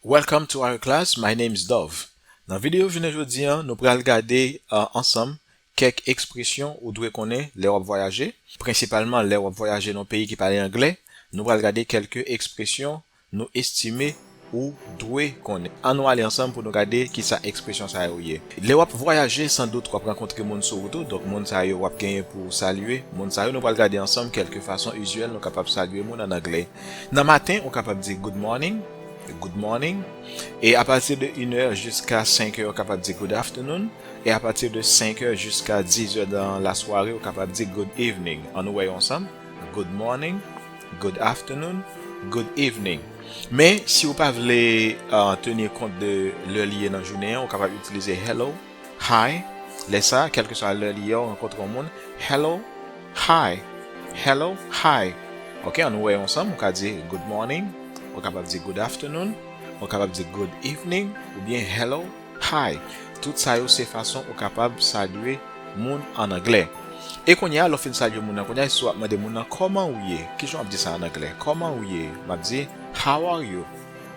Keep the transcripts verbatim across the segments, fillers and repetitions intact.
Welcome to our class. My name is Dove. Nan videyo jounen jodi an, nou pral gade uh, ansanm kèk ekspresyon ou dwe konnen lè w ap vwayaje, prensipalman lè w ap vwayaje nan peyi ki pale anglè. Nou pral gade kèlke ekspresyon nou estime ou dwe konnen. An nou ale ansanm pou nou gade kisa ekspresyon sa yo ye. Lè w ap vwayaje, san dout w ap rankontre moun sou wout ou, donk moun sa yo w ap genyen pou w salye. Moun sa yo nou pral gade ansanm kèlke fason izyèl nou kapab salye moun an anglè. Nan maten, ou kapab di good morning, good morning. E apati de inè jiska senkè, ou kapab di good afternoon. E apati de senkè jiska dizè nan lasware, ou kapab di good evening. An nou wè yo ansanm. Good morning, good afternoon, good evening. Men, si ou pa vle uh, tenir kont de lè li ye nan jounen an, ou kapab itilize hello, hi. Lè sa, kèlkeswa lè li ye, ou rankontre yon moun, hello, hi, hello, hi. Ok, an nou wè yo ansanm, ou ka di good morning, ou kapab di good afternoon, ou kapab di good evening, oubyen hello, hi. Tout sa yo se fason ou kapab salye moun an anglè. E kounye a, lè w fin salye moun nan, kounye a, si w ap mande moun nan, kòman ou ye? Kijan w ap di sa an anglè? Kòman ou ye? M ap di, how are you?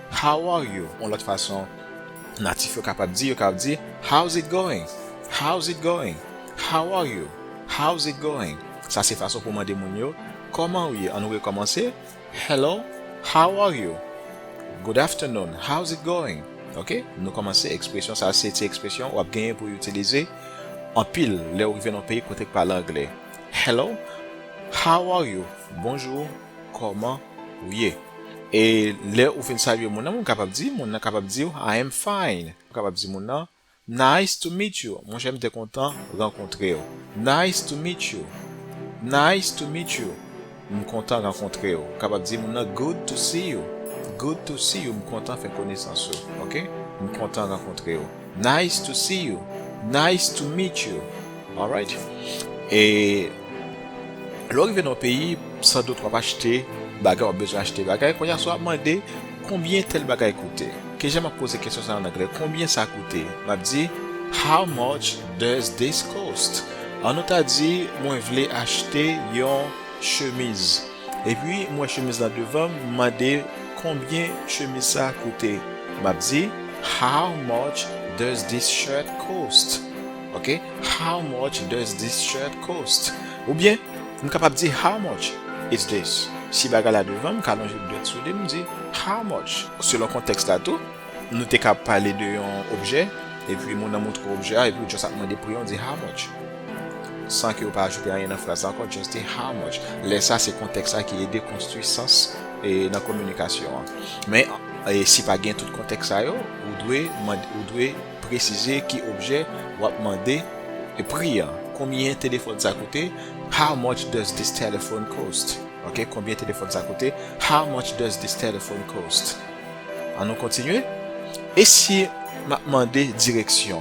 How are you? Yon lòt fason, natif yo kapab di, yo kapab di, how's it going? How's it going? How are you? How's it going? Sa se fason pou mande moun yo, kòman ou ye? An nou rekòmanse. Hello, how are you? Good afternoon, how's it going? Ok, nou kòmanse ekspresyon sa, se ti ekspresyon w ap genyen pou w itilize anpil lè w rive nan peyi kote k pale anglè. Hello, how are you? Bonjou, kòman ou ye? E lè ou fin salye moun nan, moun kapab di, moun nan kapab di w, I am fine. Ou kapab di moun nan, nice to meet you. Monchè, m te kontan rankontre w. Nice to meet you. Nice to meet you. M kontan rankontre w. Ou kapab di moun nan, good to see you. Good to see you. M kontan fè konesans ou. Ok? M kontan rankontre w. Nice to see you. Nice to meet you. Alright? E lè w rive nan yon peyi, san dout w ap achte bagay, w ap bezwen achte bagay. Kounye a, si w ap mande, konbyen tèl bagay koute? Kijan m ap poze kesyon sa an anglè? Konbyen sa koute? M ap di, how much does this cost? An nou ta di, mwen vle achte yon chemiz. Epi, m wè chemiz la devan m, m mande konbyen chemiz sa koute. M ap di, how much does this shirt cost? Ok? How much does this shirt cost? Oubyen, m kapab di, how much is this? Si bagay la devan m, m ka lonje dwèt sou li, m di, how much? Selon kontèks la tou, nou te ka pale de yon objè, epi moun nan montre w objè a, epi w just ap mande pri an, w di, how much? San ke w pa ajoute anyen nan fraz la ankò, just di, how much? Lè sa, se kontèks la ki ede konstwi sans e nan kominikasyon an. Men, e si pa gen tout kontèks sa yo, ou dwe mande, ou dwe presize ki objè w ap mande e pri an. Konbyen telefòn sa koute? How much does this telephone cost? Ok, konbyen telefòn sa koute? How much does this telephone cost? An nou kontinye. E si m ap mande direksyon?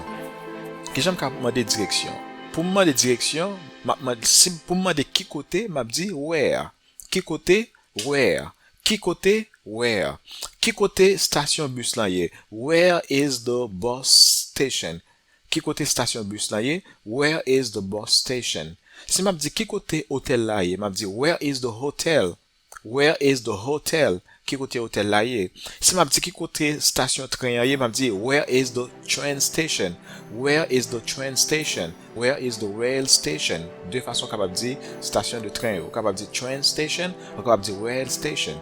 Kijan m ka mande direksyon? Pou m mande direksyon, m ap mande, si, pou m mande ki kote, m ap di where. Ki kote? Where? Ki kote? Where? Ki kote stasyon bis lan ye? Where is the bus station? Ki kote stasyon bis lan ye? Where is the bus station? Si m ap di ki kote otèl la ye, m ap di where is the hotel? Where is the hotel? Ki kote otèl la ye? Si m ap di ki kote stasyon tren an ye, m ap di where is the train station? Where is the train station? Where is the rail station? De fason w kapab di stasyon de tren yo. Ou kapab di train station, ou kapab di rail station.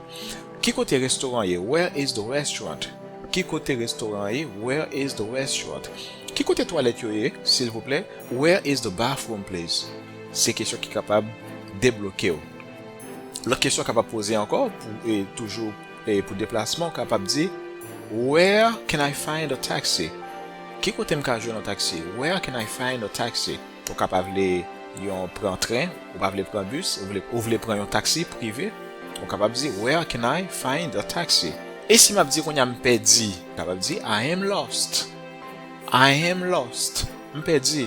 Ki kote restoran ye? Where is the restaurant? Ki kote restoran ye? Where is the restaurant? Ki kote twalèt yo ye, silvouplè? Where is the bathroom, please? Se kesyon ki kapab debloke w. Lòt kesyon w kapab poze ankò, pou, e, toujou, e, pou deplasman, w kapab di, where can I find a taxi? Ki kote m ka jwenn yon taksi? Where can I find a taxi? Ou ka pa vle yon pran tren, ou pa vle pran bis, ou vle, ou vle pran yon taksi prive, ou kapab di, where can I find a taxi? E si m ap di kounye a m pèdi, ou kapab di, I am lost. I am lost. M pèdi.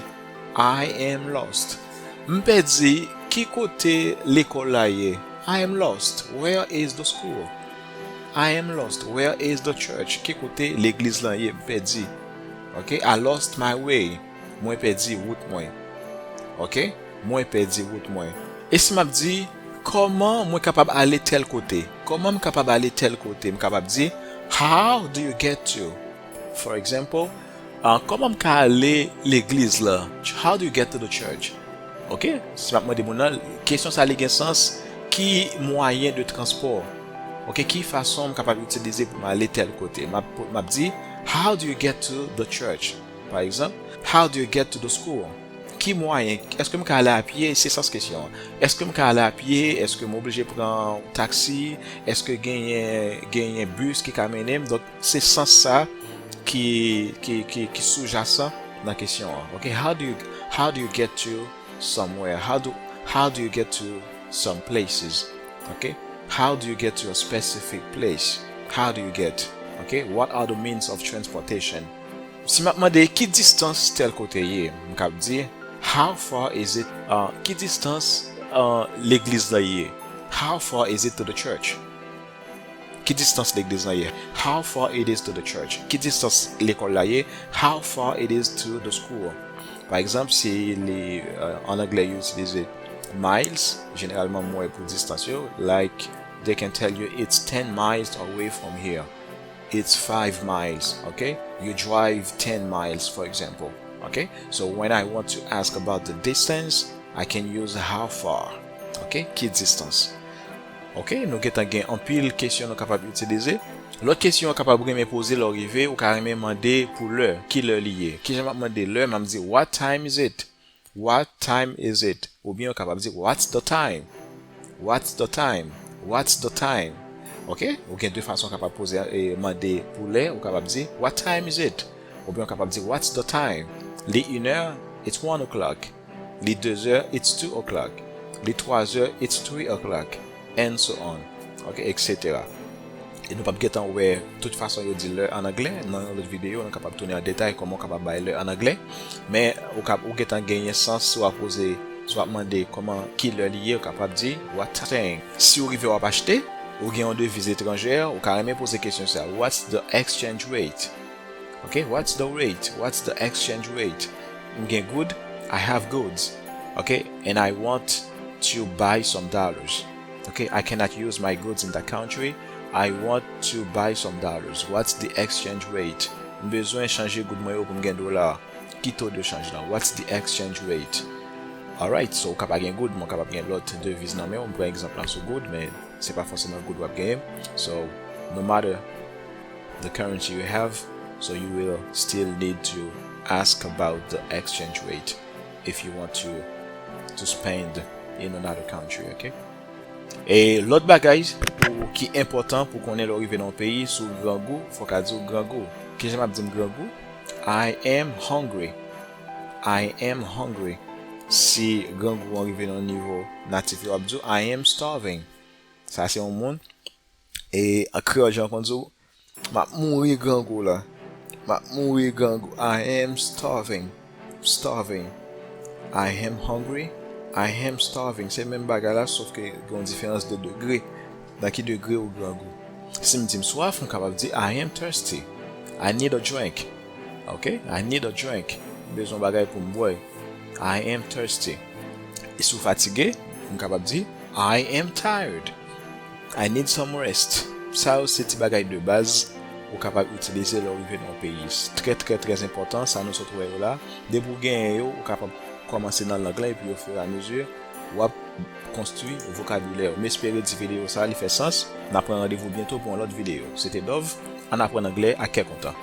I am lost. M pèdi. Ki kote lekòl la ye? I am lost. Where is the school? I am lost. Where is the church? Ki kote legliz lan ye? M pèdi. Ok? I lost my way. Mwen pèdi wout mwen. Ok? Mwen pèdi wout mwen. E si m ap di, kòman mwen kapab ale tèl kote? Kòman m kapab ale tèl kote? M kapab di, How do you get to? For example, uh, kòman m ka ale legliz la? How do you get to the church? Ok, si m ap mande moun nan, kesyon sa li gen sans, ki mwayen de transpò? Ok, ki fason m kapab itilize pou m ale tèl kote? M ap, m ap di, how do you get to the church? Pa egzanp, how do you get to the school? Ki mwayen? Èske m ka ale a pye? Se sans kesyon an. Èske m ka ale a pye? Èske m oblije pran taksi? Èske genyen, genyen bis ki ka mennen m? Donk, se sans sa ki, ki, ki, ki soujasan nan kesyon an. Ok, how do you, how do you get to somewhere? How do, how do you get to some places? Ok, how do you get to a specific place? How do you get? Ok, what are the means of transportation? Si m ap mande ki distans tèl kote ye, m kab di, how far is it, uh, ki distans, uh, legliz la ye? How far is it to the church? Ki distans legliz la ye? How far it is to the church? Ki distans lekòl la ye? How far it is to the school? Pa egzanp, si li, uh, an anglè yo itilize miles, jeneralman m wè pou distans yo, like, they can tell you it's ten miles away from here. It's five miles, ok? You drive ten miles, for example, ok? So when I want to ask about the distance, I can use how far, ok? Ki distans? Ok, nou gentan gen anpil kesyon nou kapab itilize. Lòt kesyon ou kapab renmen poze lè w rive, ou ka renmen mande pou lè, ki lè li ye. Kijan m ap mande lè? M ap di, what time is it? What time is it? Oubyen ou kapab di, what's the time? What's the time? What's the time? Ok, ou gen de fason ou kapab poze, e, mande pou lè, ou kapab di, what time is it? Oubyen ou kapab di, what's the time? Li inè, it's one o'clock. Li dezè, it's two o'clock. Li twazè, it's three o'clock. And so on. Ok, et cetera. E nou p ap gentan wè tout fason yo di lè an anglè. Nan yon lòt videyo, nou kapab tounen an detay kòman w kapab bay lè an anglè. Men, ou kab, ou gentan genyen sans si w ap poze, si w ap mande kòman, ki lè li ye, ou kapab di, what time. Si w rive w ap achte, ou gen yon deviz etranjè, ou ka renmen poze kesyon sa, what's the exchange rate? Ok, what's the rate? What's the exchange rate? M gen goud, I have goods. Ok, and I want to buy some dollars. Ok, I cannot use my goods in that country. I want to buy some dollars. What's the exchange rate? M bezwen chanje goud mwen yo pou m gen dola. Ki to de chanj lan? What's the exchange rate? Alright, so ou kapab gen goud, men ou kapab gen lòt deviz nan men w. M pran egzanp lan sou goud, men se pa fòseman goud w ap genyen. So, no matter the currency you have, so you will still need to ask about the exchange rate if you want to, to spend in another country, ok? E lòt bagay pou, ki enpòtan pou konnen lè w rive nan yon peyi, si w grangou, fò w ka di w grangou. Kijan m ap di m grangou? I am hungry. I am hungry. Si grangou an rive nan nivo natif yo, w ap di w, I am starving. Sa se yon moun. E an kreyòl, jan w konn di w, m ap mouri grangou la. M ap mouri grangou. I am starving. Starving. I am hungry. I am starving. Se menm bagay la, sòf ke gen yon diferans de degre. Nan ki degre ou grangou? Si m di m swaf, m kapab di, I am thirsty. I need a drink. Ok? I need a drink. M bezwen yon bagay pou m bwè. I am thirsty. E si w fatige, m kapab di, I am tired. I need some rest. Sa yo se ti bagay de baz ou kapab itilize lè w rive nan yon peyi. Trè, trè, trè enpòtan, sa nou sot wè yo la. Depi w genyen yo, ou kapab kòmanse nan lang lan, epi ofiramezu, w ap konstwi vokabilè w. M espere di videyo sa a, li fè sans. N ap pran randevou byento pou yon lòt videyo. Se te Dove, ann aprann anglè ak kè kontan.